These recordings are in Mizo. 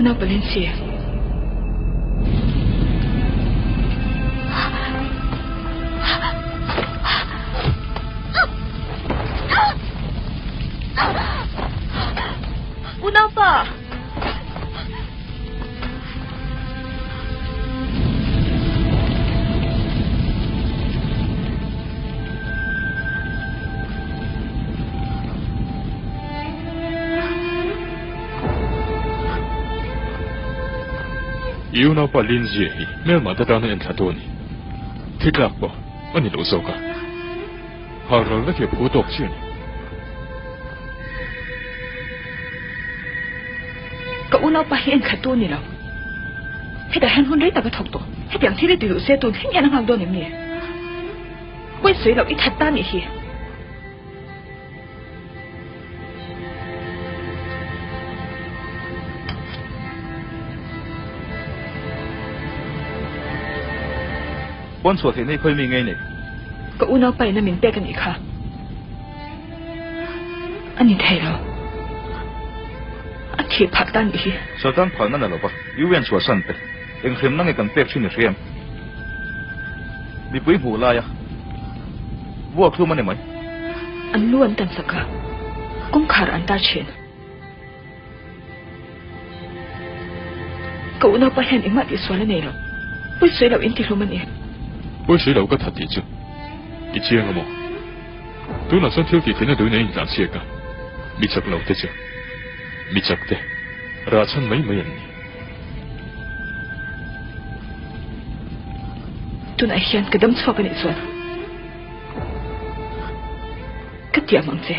unau palin si. Unaupa! I unaupa Lindsay hi hmelmah te tana enthla tu a ni. Thi tlak pawh a ni lo zawk a. Har ral vek hi a phu tawk chiah a ni. Ka unaupa hi enthla tu a ni lo. Hetah hian hun rei tak a thawk tawh. Hetiang thil hi ti duh se tun thleng hian a nghak dawn em ni? Pawi sawi loh i that ta nih hi. Pawn chhuah theihna hi khawi mi ngei nei? Ka unaupa in a min pek a nih kha. A ni thei lo. A thih phah ta nih hi. Satan phalna na lova UN chhuahsan te eng hremna nge kan pek thin i hria em? Mipui hmuh laia vuak hlum a ni mai. An lu an tan sak a, kawngkhar an tar thin. Ka unaupa hian engmah tihsual a nei lo. Pawisawi loh in ti hlum a ni. Pawisawi loh ka that tih chu i chiang a maw? Tunah chuan thil tih theihna duhin a intlan chhiak a, mi chak lo te chu mi chak te rah chhan mai mai an ni. Tunah hian ka dam chhuak a nih chuan ka tiam ang che.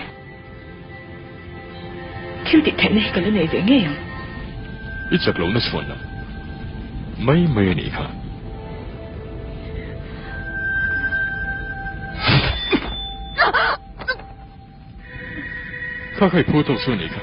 Thil tih theihna hi ka la nei ve ngei ang. I chak lohna chhuan lam mai mai a nih kha. Kha kha i phu tawk chu a nih kha.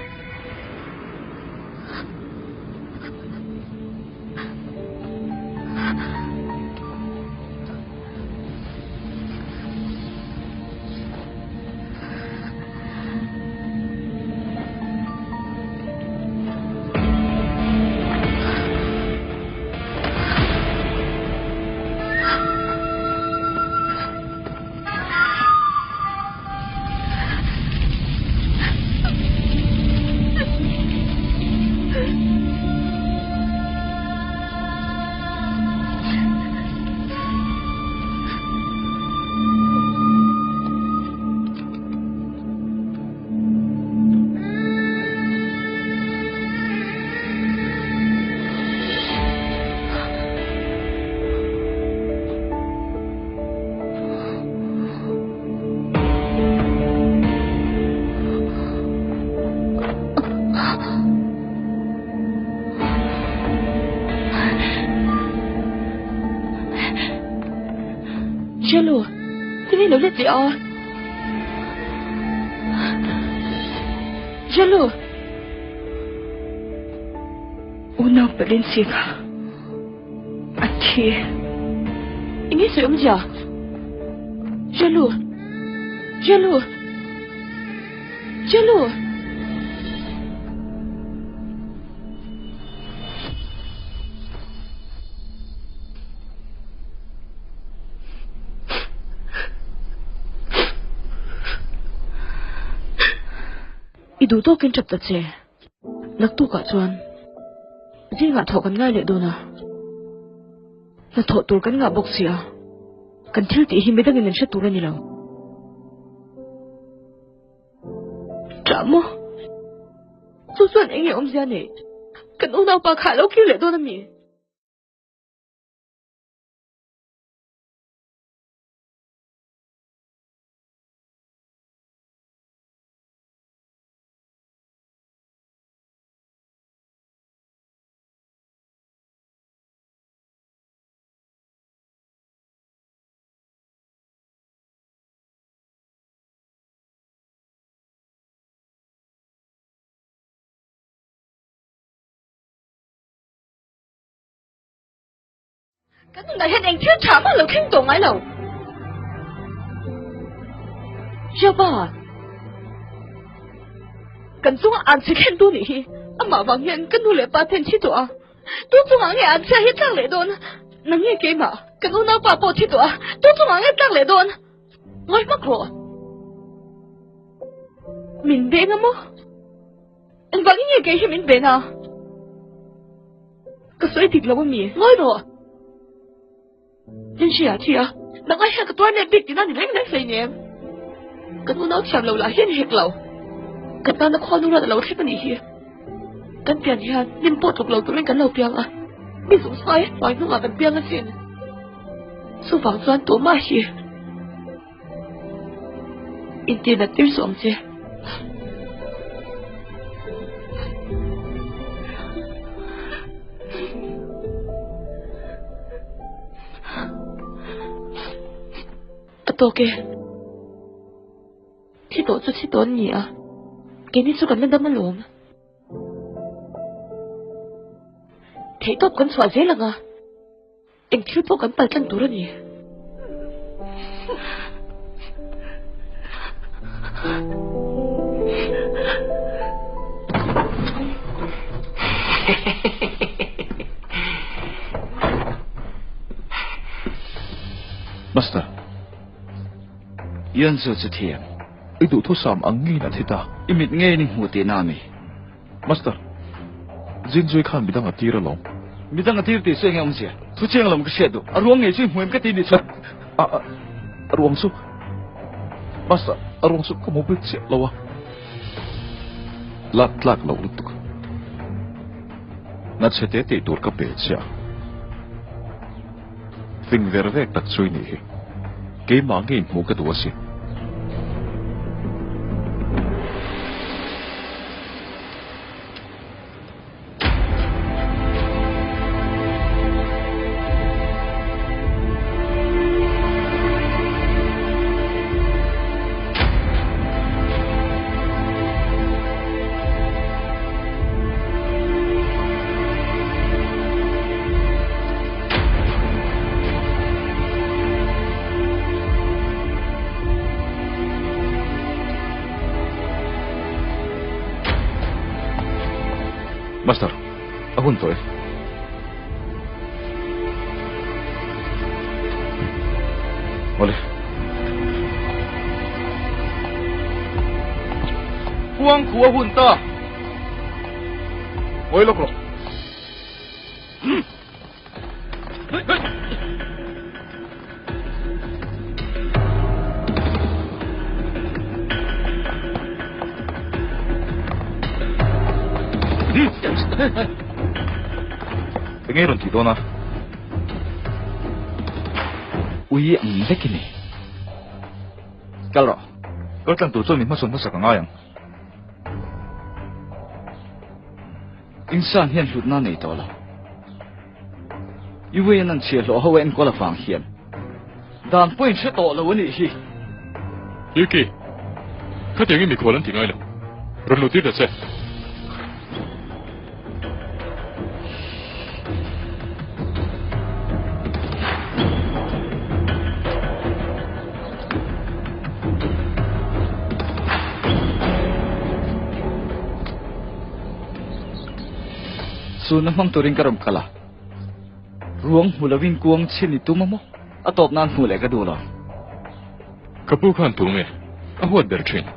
Jelo, tinge lo let leh a? Jelo! Unau palin si kha. A thi. Enge sawi awmzia? Jelo! Jelo! Jelo! I duh tawkin tap ta che. Naktukah chuan zingah thawh kan ngai leh dawn a, hnathawh tur kan ngah bawk si a, kan thil tih hi midangin an hre tur a ni lo. Ṭah maw? Chu chuan eng nge awmzia nei? Kan unaupa kha a lo kir leh dawn a mi? Kan nunah hian eng thil tha mah lo thleng tawh ngai lo. Jaba! Kan chunga an chhe thlen tu nih hi. Amah vang hian ka nu leh pa ten thi tawh a, tu chungah nge an chhia hi tlak leh dawn? Nang nge keimah? Kan unaupa pawh thi tawh a, tu chungah nge tlak leh dawn? Ngawi hmak rawh. Min beng a maw? Engvangin nge kei hi min ben a? Ka sawi dik lo a mi? Ngawi rawh. Min hria thi a, nang ai hian ka tuar nep bik tihna ni reng reng hleinem. Kan unau thiam lo lah hian hek lo. Kan tana khuanu ruat a lo thlep a nih hi. Kan pian hian min pawh tluk lo turin kan lo piang a, mi zung sai hnuai hnungah kan piang asin. Chuvang chuan tumah hi intinat tir suh ang che. A tawk e. Thi tawh chu thi tawh an ni a, keini chu kan la dam alawm. Theihtawp kan chhuah zel ang a. Eng thil pawh kan paltlang tur a ni. Master. Yanzu chu thiam. I duhthusam ang ngeiin a thi ta. I mit ngeiin i hmuh tihna a mi? Master, Zinzui khan midang a tir alawm. Midang a tir tih chu enge awmzia? Thu chiang alawm ka hriat duh. A ruang ngei chu i hmu em ka ti nih chuan. A, a, a ruang chu. Master, a ruang chu ka hmu bik chiah lo a. Lak tlak loh lutuk. Na chhe te tih tur ka pe chiah a. Fing ver vek tak chu i nih hi. Keimah ngei hmuh ka duh asin. Master, a hun tawh e. Awle. Kuang khu a hun ta. Ngawi lawk rawh. Enge rawn tih dawn a? Ui ang vek i ni. Kal rawh. Kal tlang tur chuan min hmasawn hmasa ka ngai ang. Insan hian hlutna nei tawh lo. UN an chhiahhlawh ho a enkawl avang hian dan pawhin hre tawh lo a nih hi. Yuki, khatiangin mikhual an ti ngai lo. Rawn luh tir ta che. Chhun a hmang turin ka rawn kal a, ruang hmu lovin kuang chhin i tum a maw? A tawp nan hmuh leh ka duh lo. Ka pu khan tu nge a huat ber thin?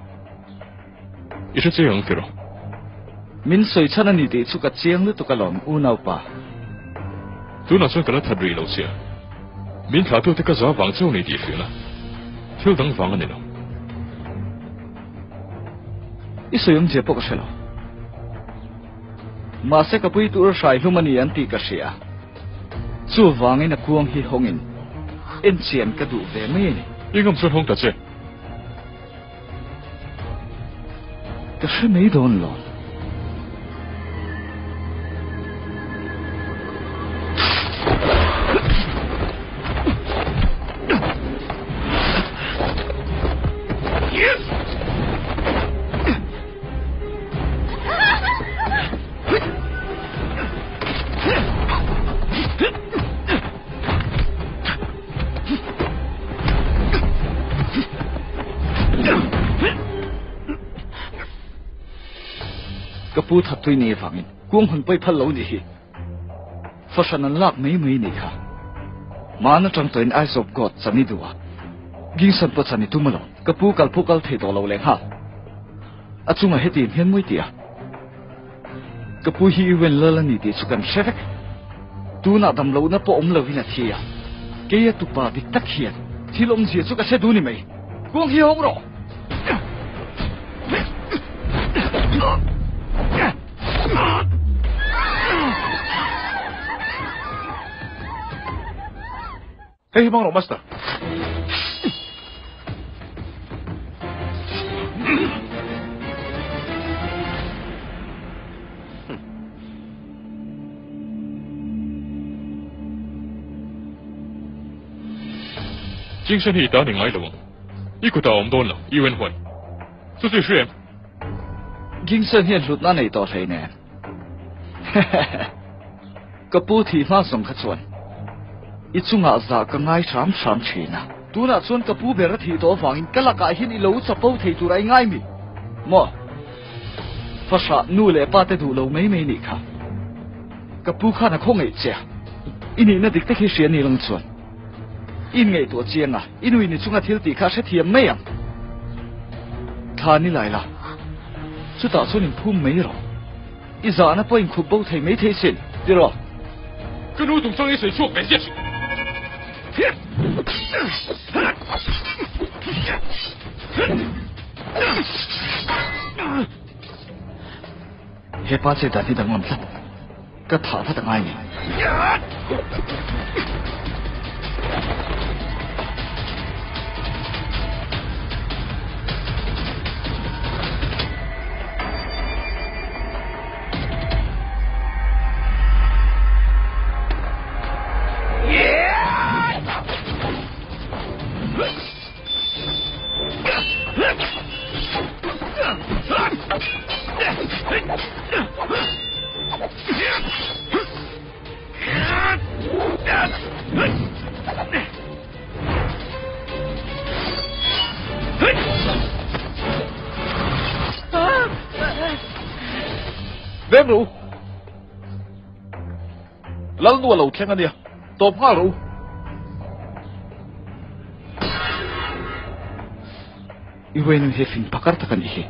I hre chiang ang tiraw? Min sawi chhan a ni tih chu ka chiang lutuk alawm unaupa. Tunah chuan ka la that rih lo chiah. Min thlahtute ka za vang chauh ni tih hrilh a, thil dang vang a ni lo. I sawi awmzia pawh ka hre lo. Mahse ka pui tur hrai hlum a ni an tih ka hria. Chuvangin a kuang hi hawngin enchian ka duh ve mai a ni. I ngam chuan hawng ta che. Ka hre mai dawn lo. Ka pu that tui nei avangin kuang hawn pawi phal lo nih hi. Fahran an lak mai mai nih kha. Mahna tang tawhin Eyes of God chan i duh a, Gingson pawh chan i tum alawm. Ka pu kal pawh kal thei tawh lo leh nghal. A chungah heti in hian mawi tih a. Ka pu hi Ewen lal a ni tih chu kan hre vek. Tunah dam lohna pawh awm lovin a thi a. Kei a tupa dik tak hian thil awmzia chu ka hre duh ni mai. Kuang hi hawng rawh! Hei hi hmang rawh Master. Jingsen hi i ta ni ngai lo ang. I kutah a awm dawn lo, i Wenhuai. Chu chu i hria em? Jingsen hian hlutna a nei tawh hleinem. Ka pu thih hma zawng kha chuan i chungah zah ka ngai hram hram thin a. Tunah chuan ka pu ber a thih tawh avangin ka lakah hian i lo chapo thei tur a i ngai mi? Maw? Fahrah nu leh pa te duh lo mai mai nih kha. Ka pu khan a khawngaih che a, i nihna dik tak hi hria ni lang chuan i inngaihtuah chiang a, i nui ni chunga thil tih kha a hrethiam mai ang. Thla ni lai la, chutah chuan inphum mai rawh. I zahna pawh inkhup bo thei mai thei sin, ti rawh. Ka nu tum chang i sawi chhuak ve ziah suh. He pa che dan hi danglam tlat. Ka thah vat a ngai ni. Veng rawh u. Lalnu a lo thleng a nia, tawp nghal rawh u. I huainu hi fing pakar tak a nih hi.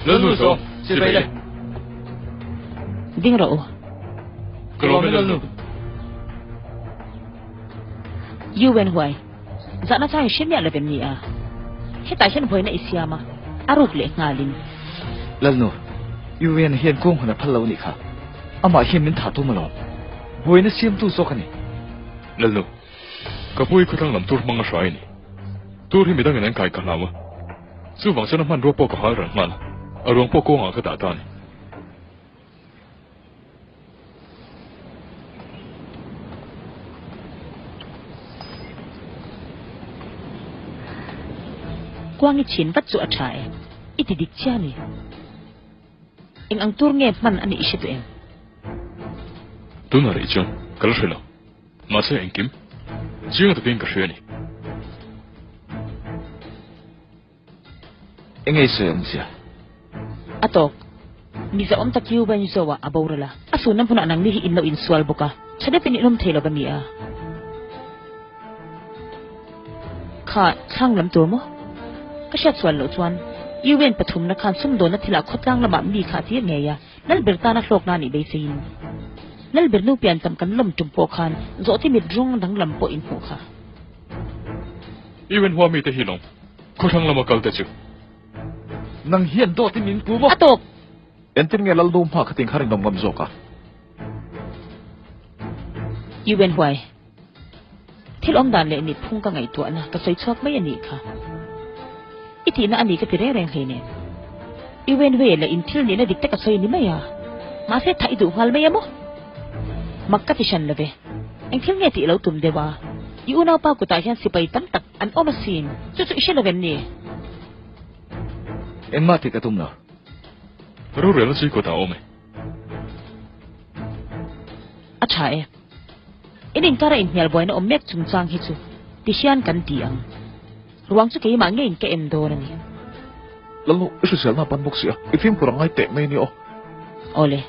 Lalnu zawng, chibai le. Ding rawh u. Ka lawm e Lalnu. Yu Wenhuai, zahna chang i hre miah lo em ni a? Hetah hian vawiina i siam a, a ruk leh nghalin. Lalnu, Yu Wen hian kawng hun a phal lo a nih kha. Amah hian min thah tum alawm. Buaina siamtu zawk a ni. Lalnu, ka pu hi khawthlang lam tur hmang a hrai a ni. Tur hi midangin an kai ka hlau a. Chuvang chuan a hmanrua pawh ka hal reng nghal a, a ruang pawh kawngah ka dah ta a ni. Kuang i chhin vat chu a tha e, i ti dik chiah a ni. Eng ang tur nge hman a nih i hre duh em? Tunah rih chuan ka la hre lo. Mahse engkim chiang takin ka hria a ni. Eng ei sawi ang zia? A tawk. Miza awm tak Yu Wen Zhou ah a boral a. A sunna hmunah nangni hi in lo insual bawk a. Tha deuhin in awm thei lo va mi a? Kha thlang lam tur maw? Ka hriat sual loh chuan Yu Wen pathumna khan sumdawnna thilah khawtlang lamah mi kha a tir ngei a, Lalber tana hlawkna a nih beiseiin. Lalber nu pian tam kan lawm tum pawh khan zawhte mit rawng danglam pawh in hmuh kha. Yu Wen hua mite hi lawm. Khawthlang lama kal te chu. Nang hian dawt in min pu maw? A tawp! Entin nge Lalnu hma kha ting kha rinawm ngam zawk a? I wen huai. Thil awm dan leh mitphung ka ngaihtuahna ka sawi chhuak mai a nih kha. I tihna a ni ka ti reng reng hleinem. I wen huai leh in thil nihna dik tak a sawi ni mai a. Mahse thah i duh nghal mai a maw? Mak ka ti hran lo ve. Eng thil nge tih lo tum deuh a? I unaupa kutah hian sipai tam tak an awm asin. Chu chu i hre lo em ni? Engmah tih ka tum lo. Rorelna chu i kutah a awm e. A tha e. In inkara inhnial buaina awm mek chungchang hi chu. Tihian kan ti ang. Ruang chu keimah ngeiin ka en dawn a ni. Lalnu, i hriselna a pan bawk si a, i fimkhur a ngai teh mai a ni aw. Awle.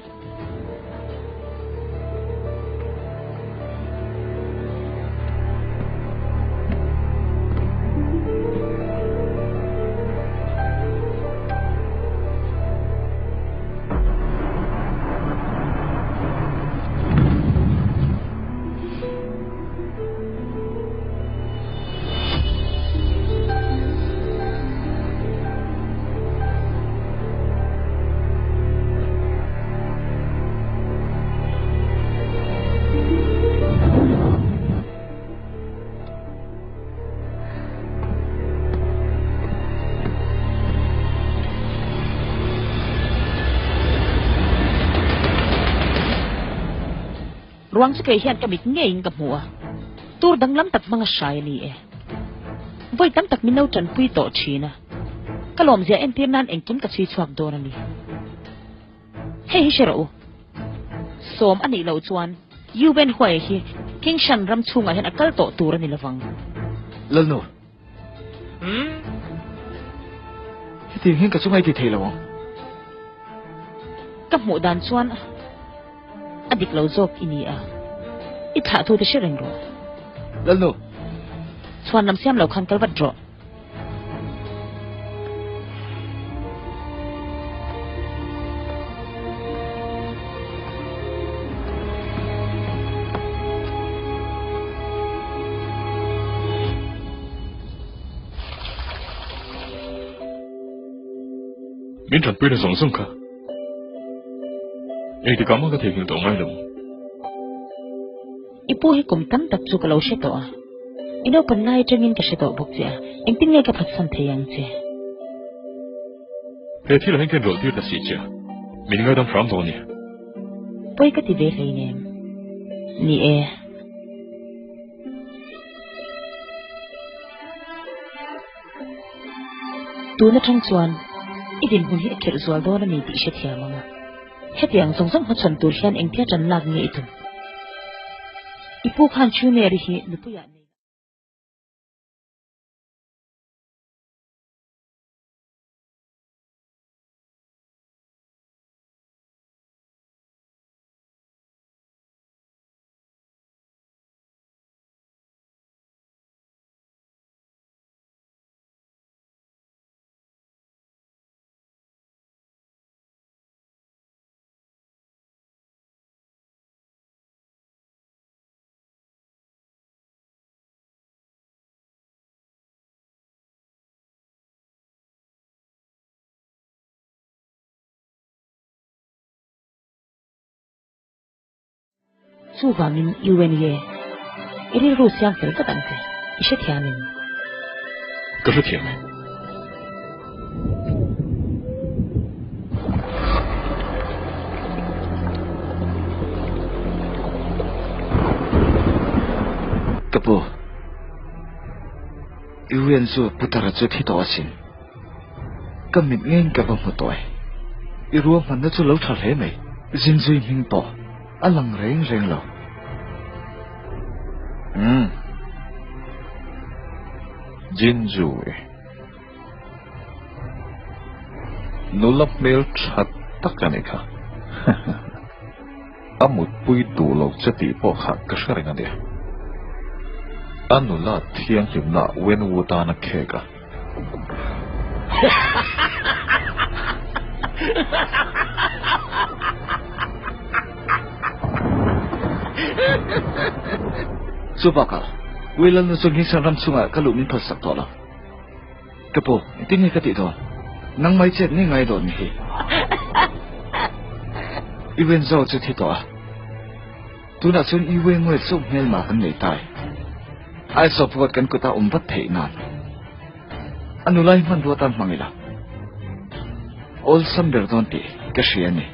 Ruang chu kei hian ka mit ngeiin ka hmu a, tur danglam tak hmanga hrai a ni e. Vawi tam tak min lo tanpui tawh thin a, ka lawmzia entir nan engkim ka chhui chhuak dawn a ni. Hei hi hre rawh u, sawm a nih loh chuan Yu Ben Huai hi Kingshan ram chhungah hian a kal tawh tur a ni lovang. Lalnu, hetiang hian ka chunga i ti thei lo ang. Ka hmuh dan chuan A dik lo zawk i ni a, i thlah thu te hre reng rawh. Lalnu! Chhuan lam siam lo khan kal vat rawh. Min tanpuina zawng zawng kha. Engtikah mah ka theihnghilh tawh ngai lo. I pu hi kum tam tak chu ka lo hre tawh a, i naupan lai atangin ka hre tawh bawk che a, engtin nge ka phatsan thei ang che? He thil ah hian ka inrawlh tir ta si che a, min ngaidam hram dawn nia. Pawi ka ti ve hleinem. Ni e. Tun atang chuan i dinhmun hi a khelh zual dawn a ni tih i hrethiam ang a. Hetiang zawng zawng hmachhawn tur hian engtia tan lak nge i tum? I pu khan Chumeri hi nupuiah nei la. Chuvangin UNA, i rilru siam fel vat ang che, i hrethiam em? Ka hrethiam e. Ka pu, UN chu putara chu thi tawh asin. Ka mit ngeiin ka va hmu tawh e. I ruahmanna chu lo tha hle mai. Zinzui hming pawh a lang reng reng lo. Umm. Jinzui. Nula hmel tha tak a ni kha. A mutpui duh lo che tih pawh kha ka hre reng a nia. A nula thianghlimna Wenwu tan a khek a. Chu bakah, Willalna chu Ngisan ram chungah ka luh min phalsak tawh lo. Ka pu, engtin nge ka tih dawn? Nang mai chet nge ngai dawn ni hi? I wen zo chu thi tawh a. Tunah chuan i wen ngawih chauh hmelma kan nei ta e. Aisawp ruat kan kutah awm vat theih nan. A nula hi hmanrua tan hmang ila. Awlsam ber dawn tih ka hria a ni.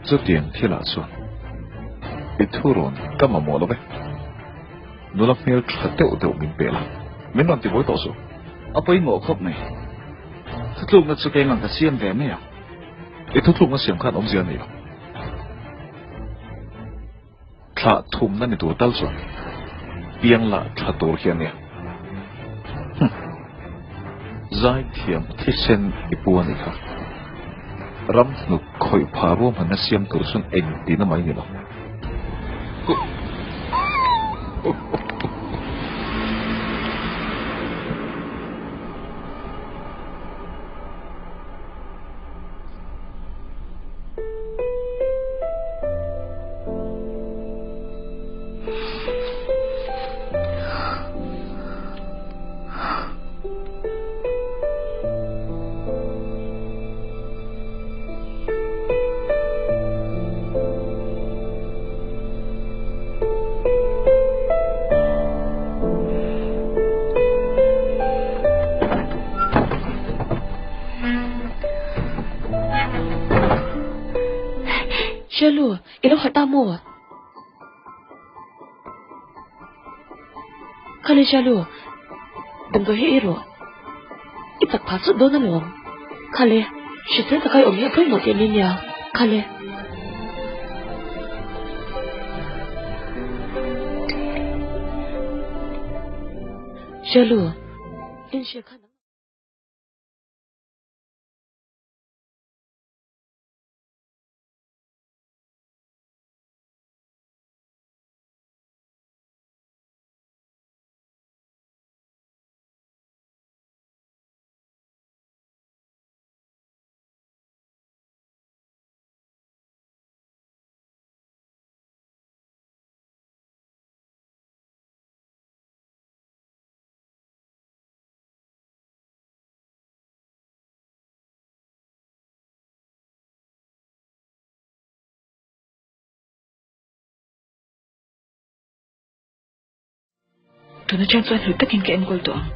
Chutiang thilah chuan i thurawn ka mamawh lo ve. Nula hmel tha deuh deuh min pe la, min rawn ti buai tawh suh. A pawimawh khawp mai. Thutlukna chu keimah ka siam ve mai ang. I thutlukna siam khan awmzia a nei lo. Thlah thumna ni tur tal chuan. Piang la tha tur hi a nia. Humm. Zaithiam thisen i pu a nih kha. Ram hnuk khawih pha ruahmanna siam tur chuan eng tihna mai ni lo. Shelu, i lo harh ta maw? Khale Shelu, damdawi hi ei rawh. I chak phah chut dawn alawm. Khale, hrisel taka i awm hi a pawimawh teh mai nia. Khale. Shelu, inhria khan. Tuna chan chuan hlut takin ka enkawl tawh ang.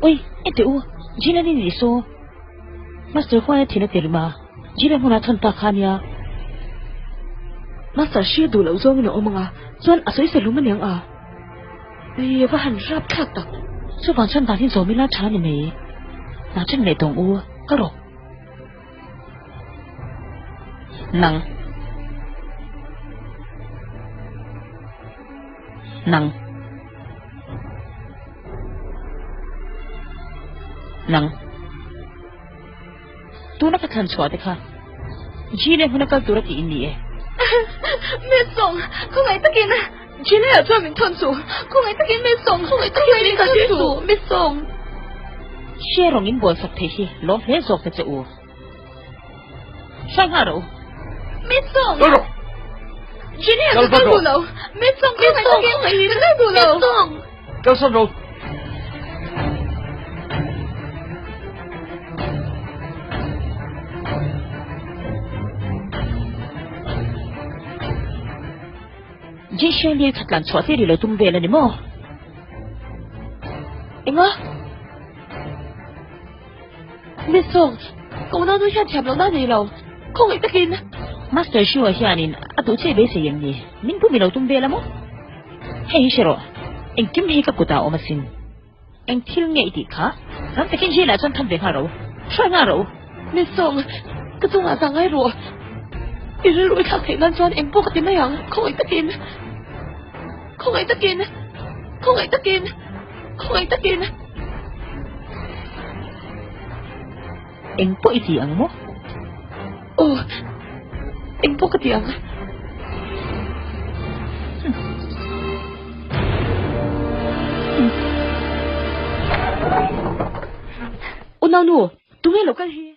Oi, ente u, Jin ani ni so. Master Huan a thin a ti rim a, Jin a hmunah thawn ta kha ania. Master hria duh loh zawngin a awm ang a, chuan a sawi sa lum aniang a. Ui, a va han rap thlak tak. Chuvang chuan dan hi zawm ila tha ni mai. Hna then leh tawng u, ka rawk. Nang. Nang. Nang. Tuna ka thlan chhuah te kha Gina hmuna kal tura tih in ni e. Messong, khawngaih takin Gina ah chuan min thawn suh. Khawngaih takin Messong, khawngaih takin min thawn suh. Messong. Hria rawng in bual sak thei hi lawm hle zawk ta che u. Hrai nghal rawh u. Messong. Gina ah ka kal duh lo. Messong, khawngaih takin ka kal duh lo. Messong. Kalsan rawh. Jisha ni khat lan chhuah tir i lo tum vel a ni maw? Enga? Missong, ka unau nu hian thiam lohna a nei lo. Khawngaih takin. Master Shua hianin a duh che beisei em ni? Min pum i lo tum vel a maw? Hei hi hre rawh, engkim hi ka kutah a awm asin. Eng thil nge i tih kha? Ram takin jail ah chuan than ve nghal rawh u. Hruai nghal rawh u. Missong, ka chungah zah ngai rawh. I rilru i thlak theih nan chuan eng pawh ka ti mai ang. Khawngaih takin. Khawngaih takin. Khawngaih takin. Khawngaih takin. Eng pawh i ti ang maw? Aw, eng pawh ka ti ang. Unau nu, tunge lo kal hi?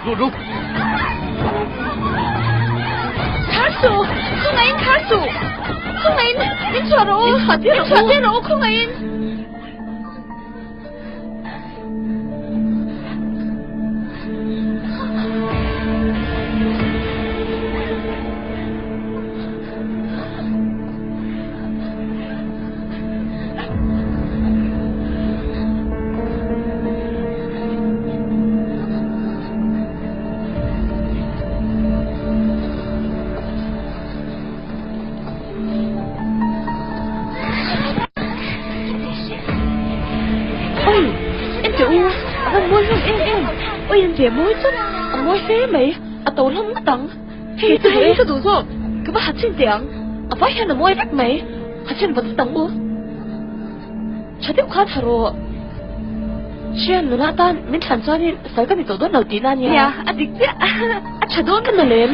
Lut ru. Khar suh! Khawngaihin khar suh! Khawngaihin min chhuah rawh u! Min chhuah tir rawh u khawngaihin! Oi, en teh u, a van mawi hlawm em em. Oi, en teh mawi chup, a mawi hle mai, a to hlawm ngawt ang. Hei chu hei ka duh zawk, ka va ha chhin teh ang. A vai hian a mawi vek mai, ha chhin vat vat ang u. Tha deuh khan ha rawh. Hrian nula tan min thlan chuanin sal ka ni tawh dawn lo tihna a nia. Nia, a dik chiah. A tha dawn ka na lem.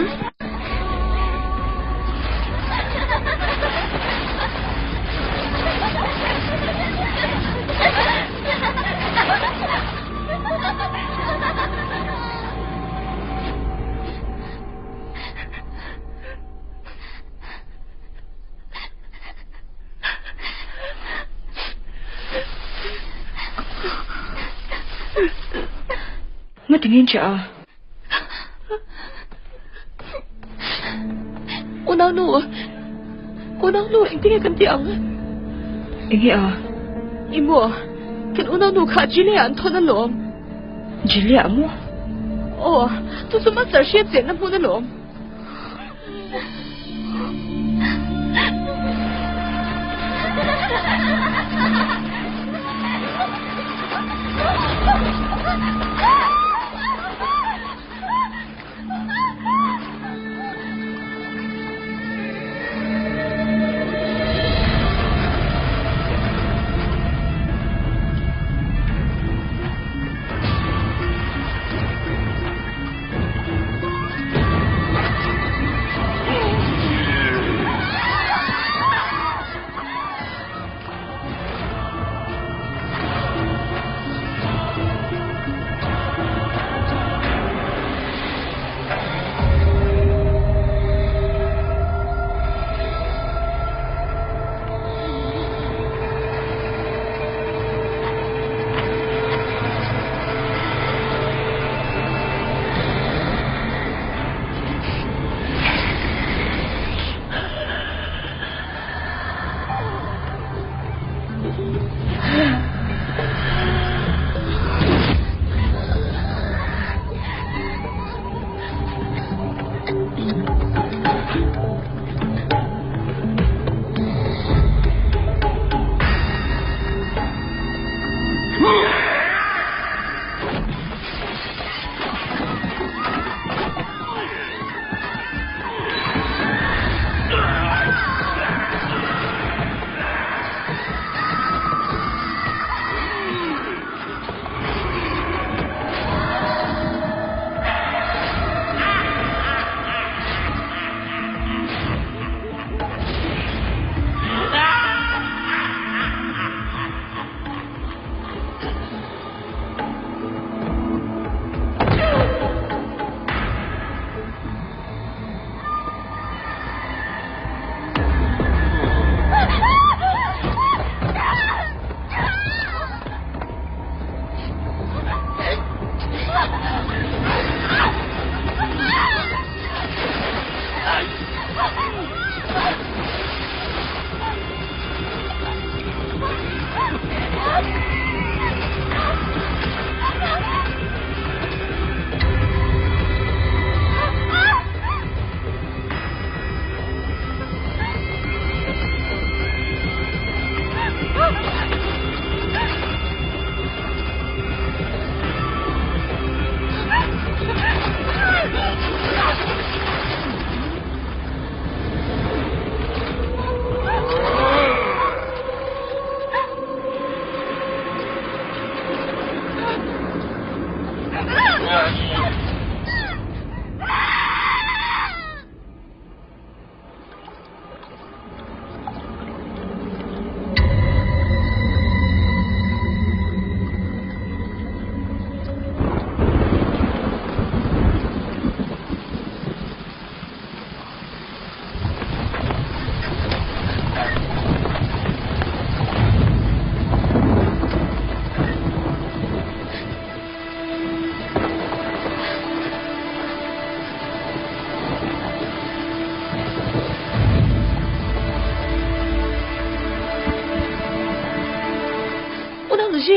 Ngatingin che a? Unau nu, unau nu engtinge kan tih ang? Enge a? Emaw, kan unau nu kha Julia an thawn alawm. Julia maw? Aw, chu chu Master hriat chenna hmun alawm.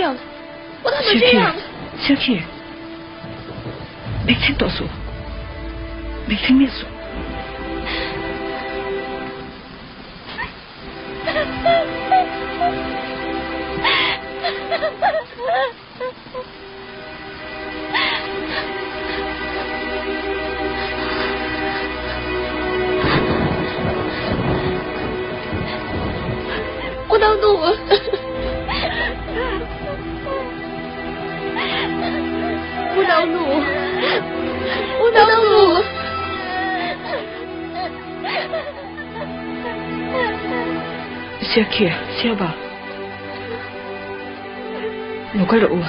样？ 我哪能这样？ 小七，别听多说，别听别说。 我当怒。 我当怒，我当怒。 Siaki, siaba. Lo kal rawh u.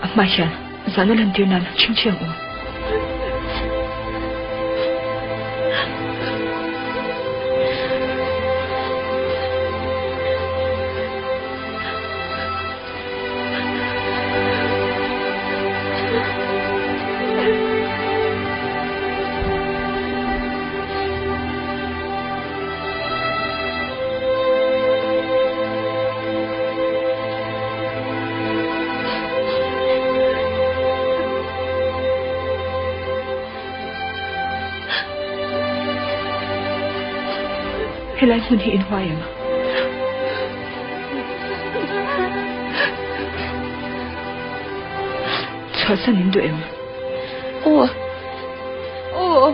A hma hian zahna lantir nan chhingchhi ang u. Helai hmun hi in huai em? Chhuahsan in duh em? Aw. Aw.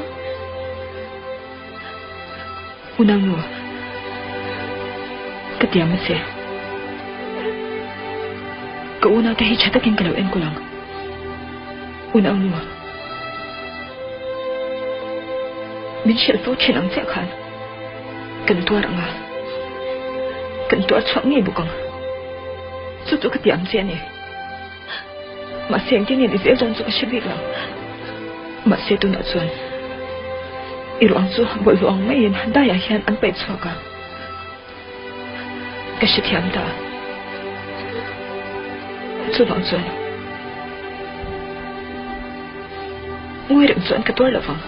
Unau nu, ka tiam a che. Ka unau te hi tha takin ka lo enkawl ang. Unau nu, min hrilh fo thin ang chiah khan kan tuar ang a, kan tuar chhuak ngei bawk ang. Chu chu ka tiam che a ni. Mahse engtin nge ni zel dawn chu ka hre bik lo. Mahse tunah chuan i ruang chu bawlhhlawh ang maiin daiah hian an paih chhuak a, ka hrethiam ta. Chuvang chuan ngawi reng chuan ka tuar lo vang.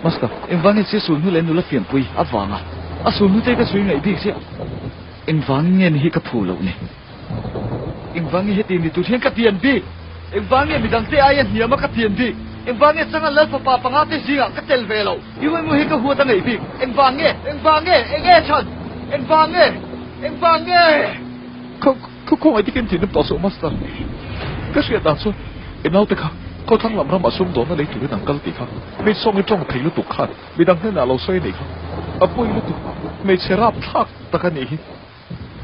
Master. Engvangin se sulhnu leh nula fiampui avanga a sulhnu te ka chhui ngaih bik chiah. Engvangin nge ni hi ka phu loh ni? Engvangin heti ni tur hian ka pian bik? Engvangin midangte aia hniama ka pian bik? Engvangin Changan Lal fapa panga te zingah ka tel ve loh? Iwemu hi ka huat a ngaih bik. Engvang nge? Engvang nge? Eng nge chhan? Engvang nge? Engvang nge? Khaw khawngaih takin thinrim tawh suh Master. Ka hriat dan chuan i naute kha khawthlang lam ramah sumdawnna lei turin an kal tih kha hmeichhawng i tawng thei lutuk khan midang hnenah lo sawi a nih kha. A pawi lutuk hmeichhe rapthlak tak a nih hi.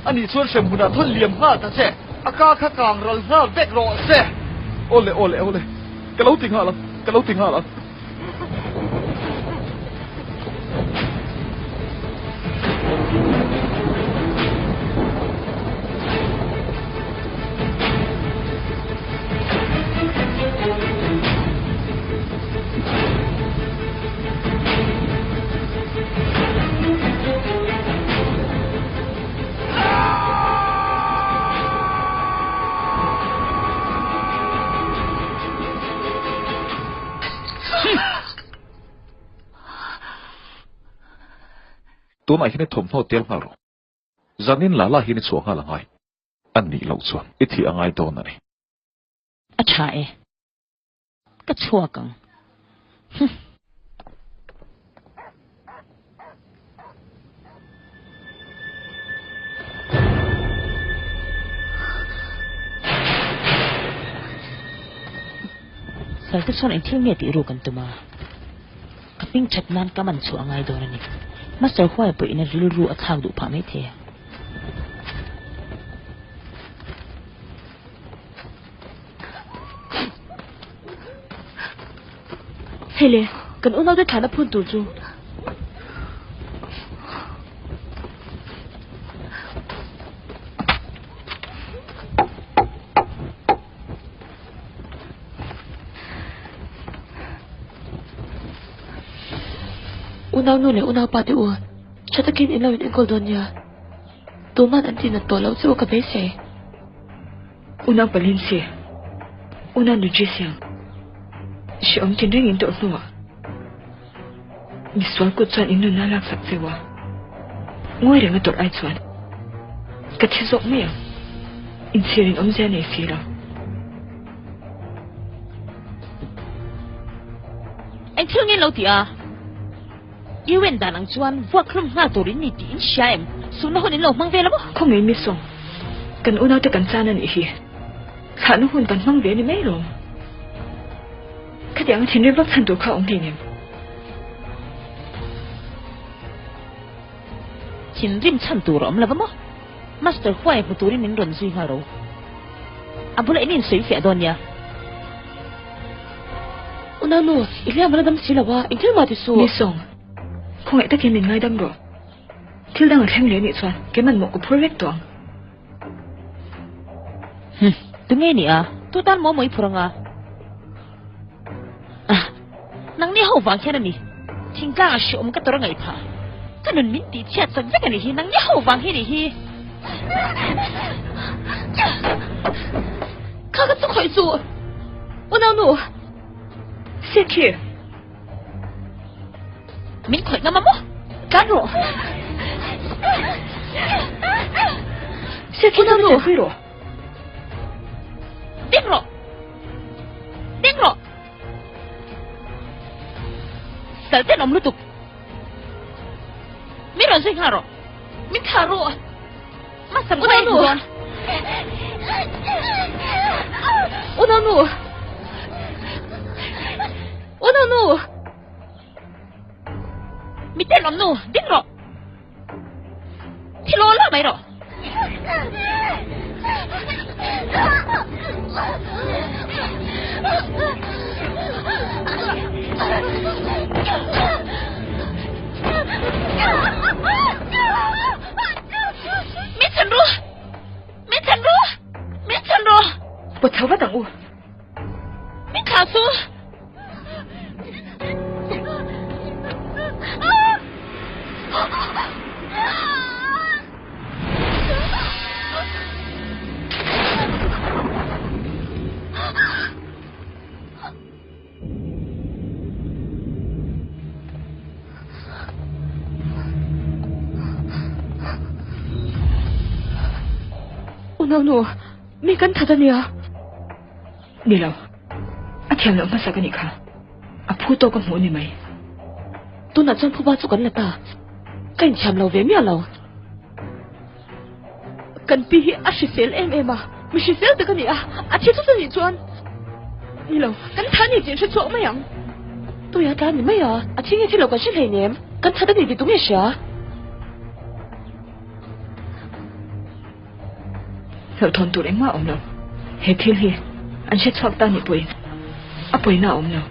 Anih chuan hremhmunah thawn liam nghal ta che. A ka kha kang ral nghal vek rawh se. Awle awle awle ka lo ti nghal ang ka lo ti nghal ang. Tunah hian i thawmhnaw tel nghal rawh. Zanin la la hian i chhuah nghal a ngai. A nih loh chuan i thih a ngai dawn a ni. A tha e. Ka chhuak ang. Humm. Sal te chuan engthil nge tih ruk an tum a? Ka hming that nan ka man chhuah a ngai dawn a ni. Master Huai pawh in a rilru a thlak duh phah maithei a. Hei le, kan unaute thlahna phun tur chu. Unau nu leh unau pa te u, tha takin in lo in enkawl dawn nia. Tuman an tinat tawh loh chu ka beisei. Unau Palinsi, Unau Nujisiang, hrehawm tinreng in tawrh hnuah misual kut chuan in nunna laksak cheu a, ngawi reng a tawrh ai chuan ka thi zawk mai ang, inchhir in awmzia nei si lo. Eng thil nge lo ti a? UN dan ang chuan vuak hlum nghal tur in ni tih in hria em? Sumna hun in lo hmang vel a maw? Khawngaih mi sawng, kan unaute kan chan a nih hi. Thlahna hun kan hmang ve a ni mai lawm. Khatiang a thinrim vak chhan tur kha a awm hlei nem. Thinrim chhan tur a awm lo va maw? Master Huai hmu turin min rawn zui nghal ro. A bulah in insawi fiah dawn nia. Unau nu, i hliam a la dam si lo a, engthil mah ti suh. Ni Song, khawngaih takin min ngaidam rawh. Thil dang a thleng leh nih chuan keiman mawh ka phur vek tawh ang. Hm, tunge ni a? Tu tan maw maw i phur anga? Ah, nangni ho vang hian a ni. Thingtlang a hreawm ka tawrh a ngaih phah. Ka nun min tih chhiat chak vek a nih hi, nangni ho vang hi a nih hi. Kha ka chu khawih suh. Unau nu, Sikhi. Min khawih ngam a maw? Tlan rawh. Sikhi, Unau nu. Pui rawh. Ding rawh. Ding rawh. Sal ten awm lutuk. Min rawn zui nghal rawh. Min thlah rawh. Master Unau nu. Unau nu. Unau nu. Mi ten awm nu. Ding rawh. Thi law law mai rawh. Min chhan ru! Min chhan ru! Min chhan ru! Pawt chho vat ang u. Min thlah suh! Unau nu, mi kan that ania. Ni lo. A thiam loh hmasa ka nih kha. A phu tawk a hmuh ni mai. Tunah chuan phuba chu kan la ta. Ka inthiam lo ve miah lo. Kan pi hi a hrisel em em a. Mi hrisel tak a ni a. A thi thut a nih chuan. Ni lo, kan tha ni tih hre chhuak mai ang. Tuia tlan ni mai a. A thi nge thi lo kan hre hleinem. Kan that a ni tih tunge hria? Hlauhthawn tur engmah a awm lo. He thil hi an hre chhuak ta nih pawhin a pawina a awm lo.